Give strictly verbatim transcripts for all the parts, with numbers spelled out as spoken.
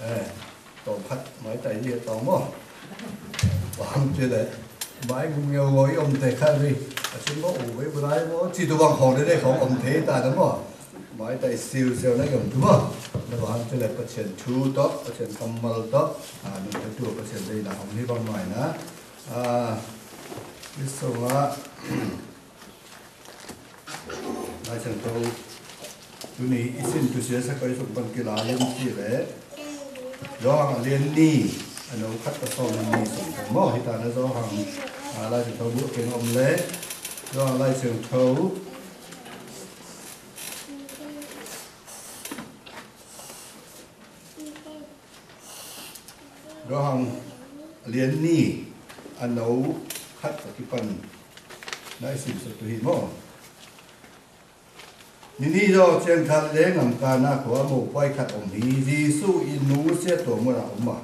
Ê, tŏng khat mai tai ye tŏng mô. Wang ci lĕ. Mai mung ngeo ngoi ôm te khat ri. A chin mô u wei bu rai mô. Ci tu wang khong de de khong ôm te ta na mô. Mai tai siu siu na yom tu mô. Na wang ci lĕ pa chin tu to, pa chin kamal to. A, nu ta tu pa chin de na ôm ni bang mai na. A, ni so nga. Lai Siangtho, tuni i sin tu sia sa koi sum pan ki la yam si le. Yohan a lien ni, a nô khat ta song ni sum. Mô hi ta na Yohan, a, Lai Siangtho bu ken om le. Yohan Lai Siangtho. Yohan a lien ni, a nô khat ta ki pan. Na i sim sa tu hi mô. Ni ni yo ciang khat le ngam Kana khua mô puai khat om hi, Yêsu i nu sia tua mô na om ma.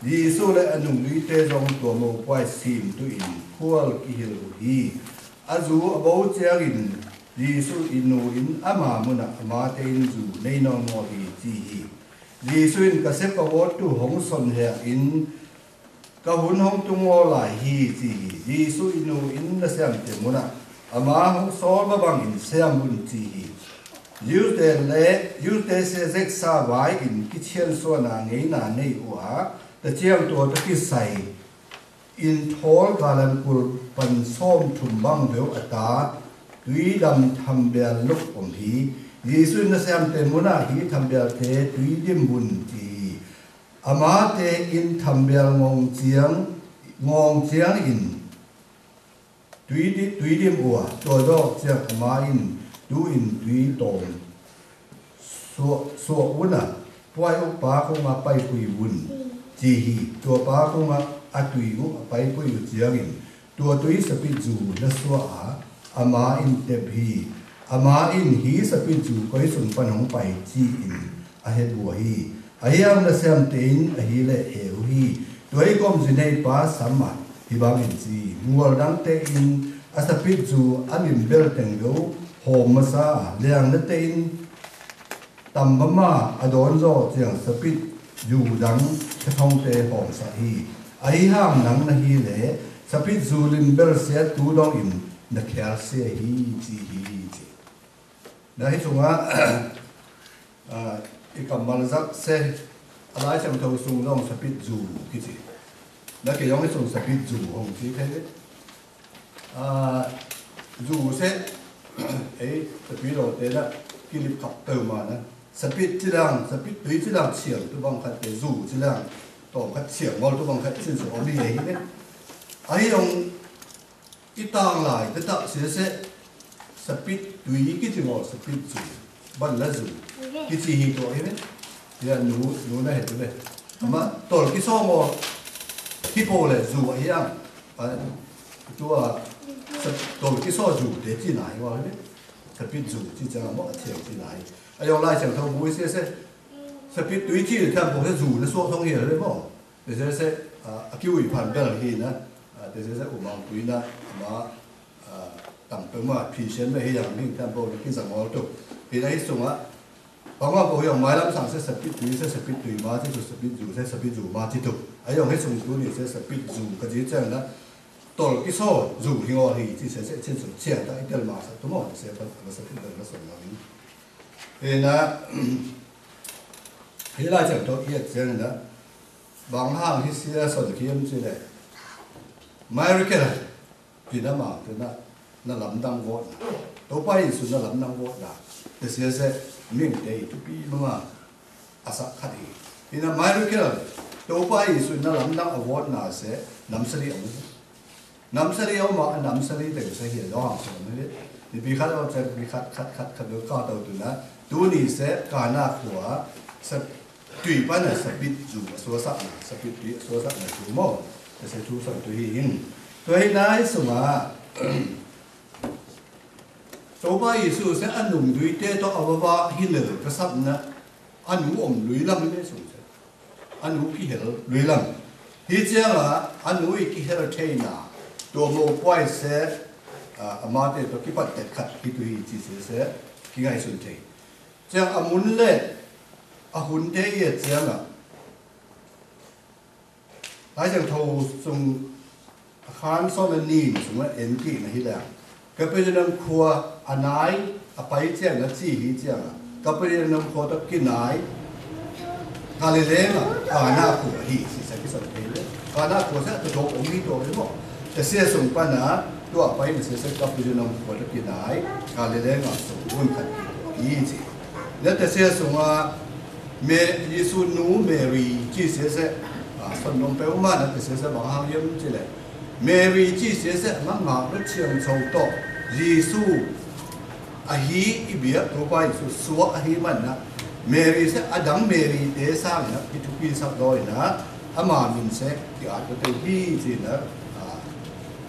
Yêsu le a nung lui te yong tua mô puai sim tu in, khual ki hil u hi. A yu a bô ciang in, Yêsu i nu in, ama mô na ama te in yu nei nô mô hi ci hi. Yêsu in ka sep ka wot tu hong son he in, ka hun hong tung o lai hi ci hi. Yêsu i nu in na sem te mô na. Ama hong sol ma bang in sem un ci hi. Yute le, yute se zek sa wai in ki chien sua na ngei na ngei ua. Ta ciang tua ta ki sai. In thol ka lam kul pan som thum bang veu ata. Tui dam tham bel luk om hi. Yêsu in na sem te mô na hi tham bel te tui dim un ci hi. Ama te in tham bel ngong ciang, ngong ciang in. Tui di, tui dim ua, tua dok ciang ama in, tu in tui tôm. Sua, sua u na, puai u pa kung a pai pui un. Ci hi, tua pa kung a, a tui u a pai pui u ciang in. Tua tui sapit yu na sua a, ama in tep hi. Ama in hi sapit yu koi sung pan hong pai ci in. A he bua hi. A hiam na sem te in a hi le he u hi. Tua i kom yu nei pa sam a. Hi bang in ci. Ngual dang te in a sapit yu a lim bel teng yo. Hom ma sa a. Liang na te in. Tam ma ma a don yo ciang sapit yu dang ka thong te hom sa hi. A hi hang nang na hi le sapit yu lim bel sia tu dong in na khel sia hi ci hi ci. Na hi sung a, a, i kam mal zak se a lai chang thâu sung dong sapit yu ki ci. Na ke yong hi sung sapit yu hong ci khe. A, yu se, ê, sapit lo te na, ki lip kap tơ ma na. Sapit ci lang, sapit tui ci lang chiang, tu bang khat te yu ci lang, tôm khat chiang, mol tu bang khat chin su om hi ê hi ne. A hi yong, i tang lai, te tak se se, sapit tui ki ci mol, sapit yu. Ban la yu. Ki ci hi to hi ne. Ya nu, nu na he tu ne. Ama, tol ki so mol, ki po le yu hi yang. A, tua, sa, tol ki so yu, te ci na hi wa ne. Sapit yu, ci ciang mo, a ciang ci na hi. A yong lai ciang thâu bui se se. Sapit tui ci, ciang po se yu, na so thong hi le mo. Te se se, a, a ki ui pan bel hi na. A, te se se, u mang tui na, ma, a, tang pe ma, pi sien me hi yang ming, ciang po, ki zang ngol tu. Hi na hi sung a. Pang wa po yong mai lam sang se sapit tui se sapit tui ma ci tu sapit yu se sapit yu ma ci tu. A yong he sung tu ni se sapit yu ka ci ciang na. Tol ki so yu hi ngol hi ci se se chin su ciang ta i tel ma sa tu mo se pa ma sapit yu na so ngol hi. He na he la ciang to i ciang na. Bang hang hi sia son kiam ci le. Miracle. Pi na ma, pi na, na lam dang wot na. Tôpa Yêsu na lam dang wot na. Te sia se, ming te i tu pi ma ma. A sa khat hi. Hi na mai ru kê la. Tôpa Yêsu na lam dang a wot na se, nam sari a mu. Nam sari a ma, nam sari te se hi a dong se ma le. Ni pi khat a se, pi khat, khat, khat, khat, ka tau tu na. Tu ni se, Kana khua, se, Tui pa na sapit yu a sua sak na, sapit tui a sua sak na tu mô. Te se tu san tu hi hin. Tu hi na hi sung a. Tôpa Yêsu se a nung dui te to a wa wa hi lel ka sap na. A nu ôm lui lam hi ne sung se. A nu ki hel lui lam. Hi ciang a, a nu i ki hel thei na. Tu mô puai se, a, a ma te to ki pat tet khat ki tu hi ci se se. Ki ngai sun thei. Ciang a mun le, a hun te i et ciang a. Tâi Siangthô sung a khán sŏng a ninh sung a en kih na hi leng. Kapernahum khua a nai a pay ciang na ci hi ciang a. Kapernahum khua tap ki nai. Galilê ngă Kana khua hi ci sa ki sŏng pê le. Kana khua sa ta dôk ôm hi dôk le mô. Ta sia sung pa na tua pay na sia sa Kapernahum khua tap ki nai. Galilê ngă sung un khat hi ci. Lĕ ta sia sung a Mê-, Yêsu nu Mary ci sia sĕ, a, sŏn nôm pêu ma na ta sia sĕ bang hang yơm ci lĕ. Mary ci sia sĕ ma ngă lĕ Siangthô tŏ. Yêsu a hi i biă Tôpa Yêsu suak a hi mơ̆n na. Mary sĕ a dang Mary te sang na, i tu pi sak doi na, ama min sĕ, i at ko te hi ci na, a,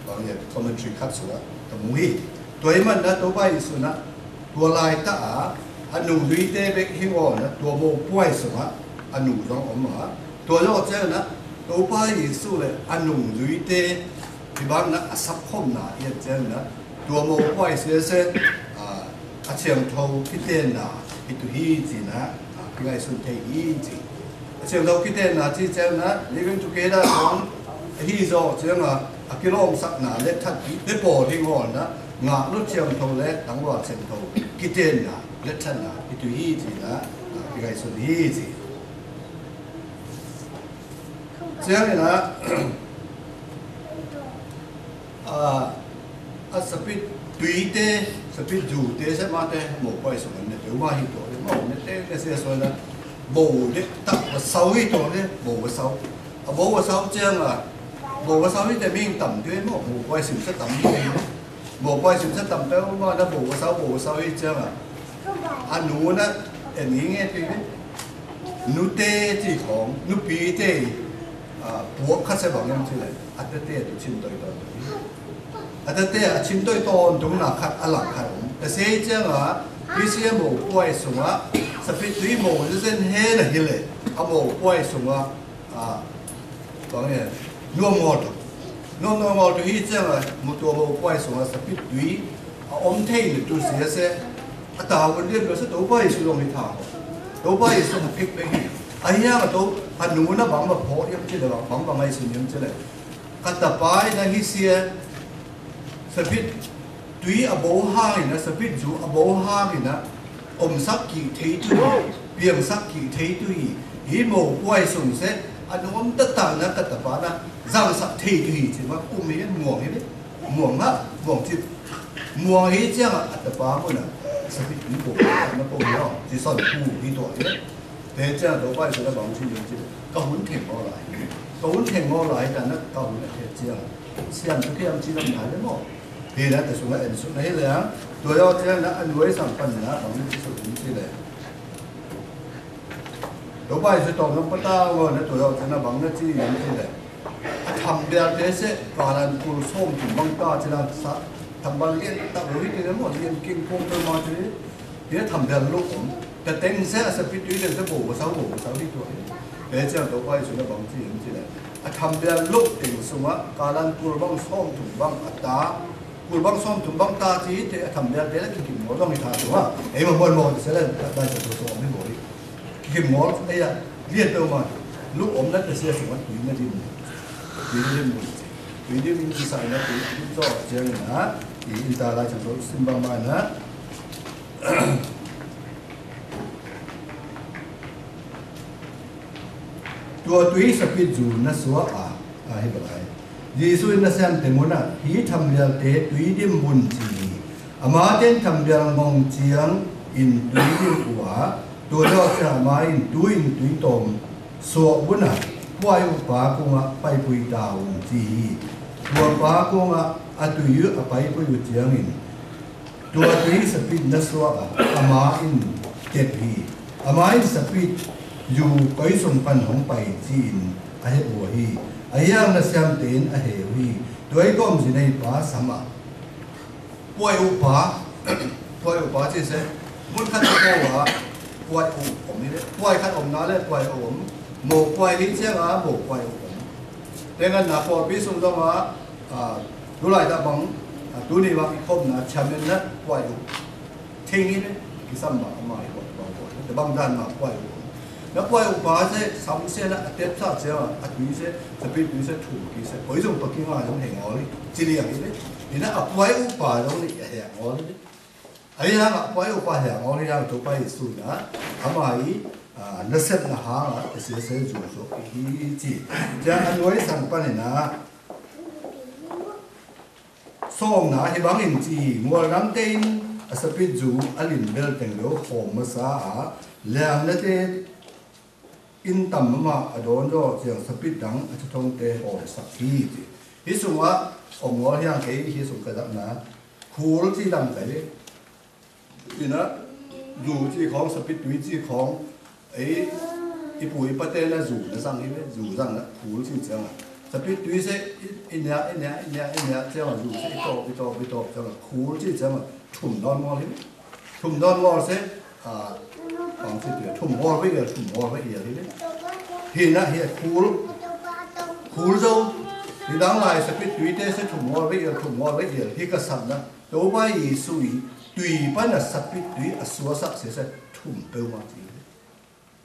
Bang yơh commentary khat sua, ta mông hi. Tua i mă na Tôpa Yêsu na, tua lai ta a, a nung dui te bek hi ngô na, tua mô puai sung a, a nung dong ôm a. Tua yô ceng na, Tôpa Yêsu lĕ, a nung dui te, i bang na, a sap khôm na, i ceng na, tua mô puai sua se, a, a Siangthô ki ten na, i tu hi ci na, a, ki ngai sun te hi ci. A Siangthô ki ten na ci ceng na, living together kong, a hi zô ceng a, a ki long sak na, lĕ that ki, lĕ pô hi ngô na, ngă lŭt Siangthô lĕ, tang wa Siangthô, ki ten na, lĕ that na, i tu hi ci na, a, ki ngai sun hi ci. Ceng na, A, a sapit tui te, sapit ju te, se ma te, mô puai sung ne te, ma hi to, mô ne te, ne se so na, bô de, ta, wa sau hi to ne, bô wa sau. A bô wa sau ciang a, bô wa sau hi te ming tam te, mô, mô puai sung se tam te, mô puai sung se tam te, ma na bô wa sau, bô wa sau hi ciang a. A nu na, e ni nge te ne. Nu te ci khong, nu pi te, a, puak khat se bang yam ci le. A tete a tu chin toi ton. A tete a chin toi ton tung na khat a lang khat ung. Ta se ciang a, pi sia mô puai sung a, sapit tui mô zen he na hi le. A mô puai sung a, a, bang ye, nuam ngol tu. Nuam nuam ngol tu hi ciang a, mô tua mô puai sung a, sapit tui, a ôm thei ni tu sia se. A ta wan dien lo se Tôpa Yêsu long hi tha. Tôpa Yêsu pik bek hi. A hiang a tô, a nu na bang ma pho, yam ci le bang, bang bang ai sin yam ci le. Katapai na hi sia, sapit tui a bô hang na, sapit ju a bô hang na, ôm sak ki thei tu hi, piang sak ki thei tu hi, hi mô puai sung se, a nu ôm ta ta na, katapa na, zang sak thei tu hi, ci ma ôm hi, muang hi, muang ha, muang ci, muang hi ciang a, a tapa mô na, sapit tui bô, na bô hi, ci sŏn ku hi to hi. Te ciang Tôpa Yêsu na bang ci yong ci, ka hun theng ngô lai. Ka hun theng ngô lai ka na ka hun a te ciang. Siam tu kiam ci lam nai le mô. Te na te sung a en sung na hi le ang. Tua yô ciang na an wei sang pan na bang ci sung ci le. Tôpa Yêsu tong na pa ta ngô na tua yô ciang na bang na ci yong ci le. A tham bial te se ka lan kul som tum bang ta ci na sa. Tham bial lien ta wei ci le mô lien king kong tu ma ci. Tia tham bial lŭk ôm, ta teng se a sapit tui teng se bô wa sau, bô wa sau hi tuai. Ê, ciang Tôpa Yêsu na bang ci, ci le. A tham bial lŭk teng sung a, ka lan kul bang som tum bang a ta. Kul bang som tum bang ta ci, te a tham bial te la ki kim ngol bang i ta tu a. Ê, ma mon mon se la, ta, ta, ta, ta, ta, mi bori. Ki kim ngol, ê, ya, liet tơ ma. Lŭk ôm na te se sung a, tui na dim. Tui na dim. Tui dim ci sa na, tui dim so, ciang na. I, i ta la, ciang so, sim bang ma na. Tua tui sapit ju na sua a, a hi bang ai. Yêsu in na sem te mô na, hi tham bial te tui dim bun ci hi. Ama ten tham bial ngong ciang in tui dim ua, tua dok sa ama in tui in tui tom sua bun a, puai u pa kung a pai pui ta un ci hi. Tua pa kung a, a tui u a pai pui u ciang in. Tua tui sapit na sua a, ama in tep hi. Ama in sapit ju koi sung pan hong pai ci in a he bua hi. A hiang na siam te in a he u hi. Tua i kom zi na i pa sam a. Puai u pa, puai u pa ci se. Mun khat ko wa, puai u om ni le. Puai khat om na le, puai u om. Mo puai li ciang a, mo puai u om. Te ngan na puai pi sung dong a, A, du lai ta bang, a, du ni bang i khom na, chairman na, puai u. Thing i ne, ki sam ba, ma i bang, bang, bang. Te bang dan ma, puai u. Nă puai u pa se, sam se nă, a tep sa se, a tui se, sapit tui se, thum ki se. Ôi, zong pa ki ngă, zong he ngol i, ci liang i le. Nă a puai u pa zong ni, he ngol i le. Ôi, a puai u pa he ngol i, a Tôpa Yêsu nă, ama i, a, nă sep nă hang, a, se se zu so, i ci. Cia a nuai sang pa ni nă. Song nă, hi bang in ci, ngol nang te in, a sapit zu, a lim bel teng leo, hom masa a, leng nă te, in tam mama a don ro, ciang sapit dang, a chathong te, hom sak hi ci. Hi sung a, ong ngol hiang kei, hi sung ka dak nă, khul ci dang kei. Ina, zu ci khong, sapit tui ci khong, ei, i pu i pate nă zu, nă sang i be, zu sang nă, khul ci ciang. Sapit tui se, i, i nia, i nia, i nia, i nia, ciang, zu se, i to, i to, i to, ciang, khul ci ciang, thum don ngol hi. Thum don ngol se, a, bang ci tui, thum ngol be iel, thum ngol be iel hi. Hi nă, hi khul, khul zo, i dang lai sapit tui te se, thum ngol be iel, thum ngol be iel, hi ka sam nă. Tôpa Yêsu i, tui pa nă sapit tui a sua sak se se thum peu ma ci.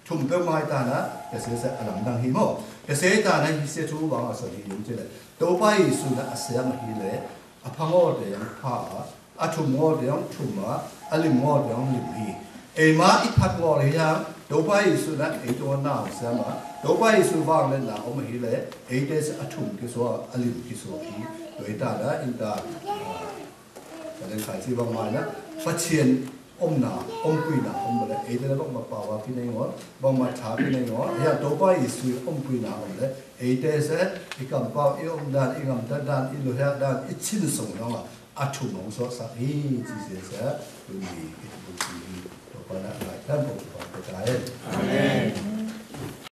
Thum peu ma i ta nă, ka se se a lam dang hi mô. Ka se ta nă hi se chu wang a sa hi yung ci le. Tôpa Yêsu nă a se ma hi le, a pha ngol te yang pha, a thum ngol te yang thum a, a lim ngol te yang lim hi. Ei ma i phat ngol hi yang, Tôpa Yêsu nă, ei to nao se ma, Tôpa Yêsu wang le nao ma hi le, ei te se a thum ki sua, a lim ki sua hi. Tui ta nă, in ta, a, Ka deng khai ci bang mai nă, Khua Thiên ôm nă, ôm pui nă, ôm bơ lĕ, ê tê lĕ bang ma pao wa ki nêng ôn, bang ma tha ki nêng ôn, ya Tôpa Yêsu ôm pui nă ôm lĕ, ê tê se, i kam pao, i ôm dan, i ngam dan dan, i lu hek dan, i chin sung nong a, a thum nong so sa hi, ci se se, lu ni, i tu ci hi, Tôpa nă, lai, dan bông, bông, bông, bông,